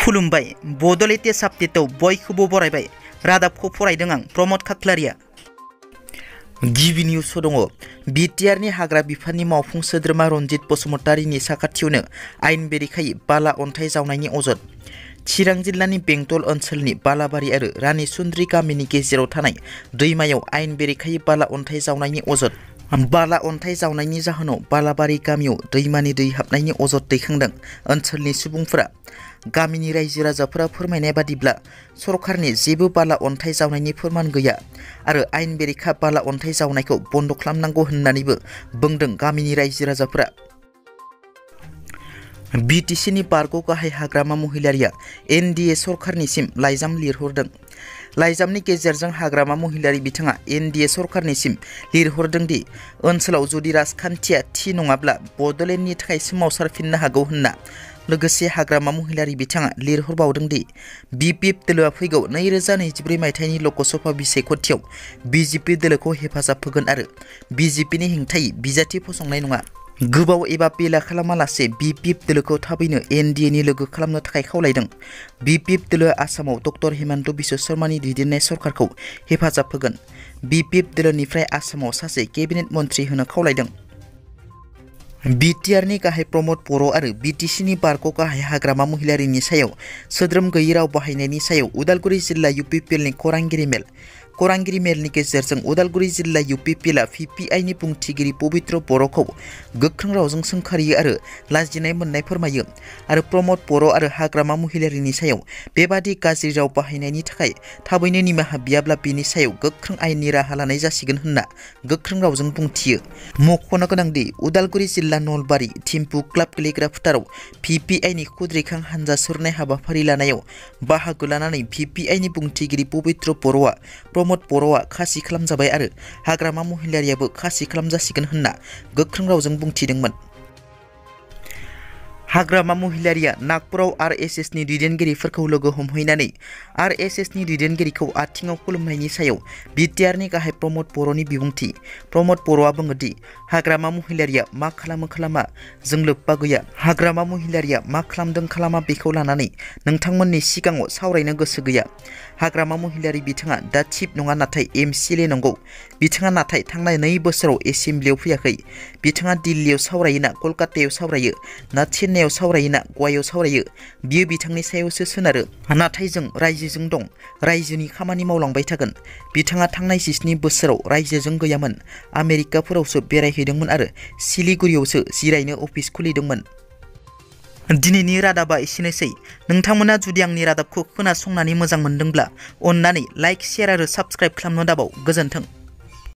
खुलुमबाय बड'लेण्ड साबजेक्टआव बयखौबो बरायबाय रादाबखौ फरायदों आं प्रमद खाख्लारिया। गिबि निउस दङ बिटिआरनि हाग्रा बिफाननि मावफुं सोद्रोमा रनजित बसुमतारीनि साखाथियावनो आयेन बेरेखायै बाला अन्थाइ जावनायनि अजद। चिरां जिल्लानि बेंटल ओनसोलनि बालाबारि आरो रानीसुन्द्रि गामिनि गेजेराव थानाय दैमायाव आयेन बेरेखायै बाला अन्थाइ जावनायनि अजद। बाला अन्थाइ जावनायनि जाहोनाव बालाबारि गामियाव दैमानि दै हाबनायनि अजद दैखांदों ओनसोलनि सुबुंफोरा। गामिनि रायजो राजाफोरा फोरमायनाय बादिब्ला सरकारनि जेबो बाला अन्थाइ जावनायनि फोरमान गैया आरो आयेन बेरेखा बाला अन्थाइ जावनायखौ बन्द खालामनांगौ होननानैबो बुंदों गामिनि रायजो राजाफोरा। बिटिसिनि बारग' गाहाय हाग्रामा महिलारिया एनडिए सरकारनिसिम लाइजाम लिरहरदों। लाइजामनि गेजेरजों हाग्रामा महिलारि बिथाङा एनडिए सरकारनिसिम लिरहरदों दि ओनसोलाव जुदि राजखान्थिया थि नङाब्ला बड'लेण्डनि थाखाय सोमावसारफिननो हागौ होनना। लोगोसे हाग्रामा महिलारि बिथाङा लिरहरबावदों दि बिपिएफ दोलोआ फैगौ 2024 मायथाइनि लकसभा बिसायख'थियाव बिजेपि दोलोखौ हेफाजाब होगोन आरो बिजेपिनि हेंथायै बिजाथि फसंनाय नङा। गोबाव एबा बेला खालामालासे बिपिएफ दोलोखौ थाबैनो एनडिएनि लोगो खालामनो थाखाय खावलायदों। बिपिएफ दोलोआ आसामाव डक्टर हिमन्त बिश्व शर्मानि दैदेननाय सरकारखौ हेफाजाब होगोन। बिपिएफ दोलोनिफ्राय आसामाव सासे केबिनेट मन्थ्रि होनो खावलायदों। बिटिआरनि गाहाय प्रमद बर' आरो बिटिसिनि बारग' गाहाय हाग्रामा महिलारिनि सायाव सोद्रोम गैयै राव बाहायनायनि सायाव उदालगुरि जिल्ला इउपिपिएलनि खौरांगिरि मेलनि गेजेरजों उदालगुरि जिल्ला इउपिपिएलआ पिपिआइनि बुंथिगिरि पबित्र बर'खौ गोख्रों रावजों सोंखारियो आरो लाजिनाय मोननाय फोरमायो आरो प्रमद बर' आरो हाग्रामा महिलारिनि सायाव बेबादि गाज्रि राव बाहायनायनि थाखाय थाबैनो निमाहा बियाब्ला बेनि सायाव गोख्रों आयेननि राहा लानाय जासिगोन होनना गोख्रों रावजों बुंथियो। मख'नो गोनांदि उदालगुरि जिल्ला नलबारि थिम्फु क्लाब गेलेग्रा फोथाराव पिपिआइनि खुद्रिखां हानजा सुरनाय हाबाफारि लानायाव बाहागो लानानै पिपिआइनि बुंथिगिरि पबित्र बर'आ प्रमद बर'आ खासि खालामजाबाय आरो हाग्रामा महिलारियाबो खासि खालामजासिगोन होनना गोख्रों रावजों बुंथिदोंमोन। हाग्रामा महिलारिया नागपुराव आरएसएसनि दैदेनगिरिफोरखौ लोगो हमहैनानै आरएसएसनि दैदेनगिरिखौ आथिङाव खुलुमनायनि सायाव बिटिआरनि गाहाय प्रमद बर'नि बिबुंथि। प्रमद बर'आ बुङो दि हाग्रामा महिलारिया मा खालामो खालामा जों लोब्बा गैया। हाग्रामा महिलारिया मा खालामदों खालामा बेखौ लानानै नोंथांमोननि सिगाङाव सावरायनो गोसो गैया। हाग्रामा महिलारि बिथाङा दा चिफ नङा नाथाय एमसिएलए नंगौ। बिथाङा नाथाय थांनाय 2 बोसोराव एसेम्ब्लियाव फैयाखै। बिथाङा दिल्लीयाव सावरायो ना कलकातायाव सावरायो ना चेन्नाइयाव सावरायो ना गवायाव सावरायो बियो बिथांनि सायावसो सोनारो। नाथाय जों रायजोजों दं, रायजोनि खामानि मावलांबाय थागोन। बिथाङा थांनाय 17 बोसोराव रायजोजों गैयामोन। आमेरिकाफोरावसो बेरायहैदोंमोन आरो सिलिगुरियावसो जिरायनो अफिस खुलिदोंमोन। दिनैनि रादाबा एसेनोसै। नोंथांमोना जुदि आंनि रादाबखौ खोनासंनानै मोजां मोनदोंब्ला अन्नानै लाइक, शेयार आरो साबस्क्राइब खालामनो दाबाव। गोजोन्थों।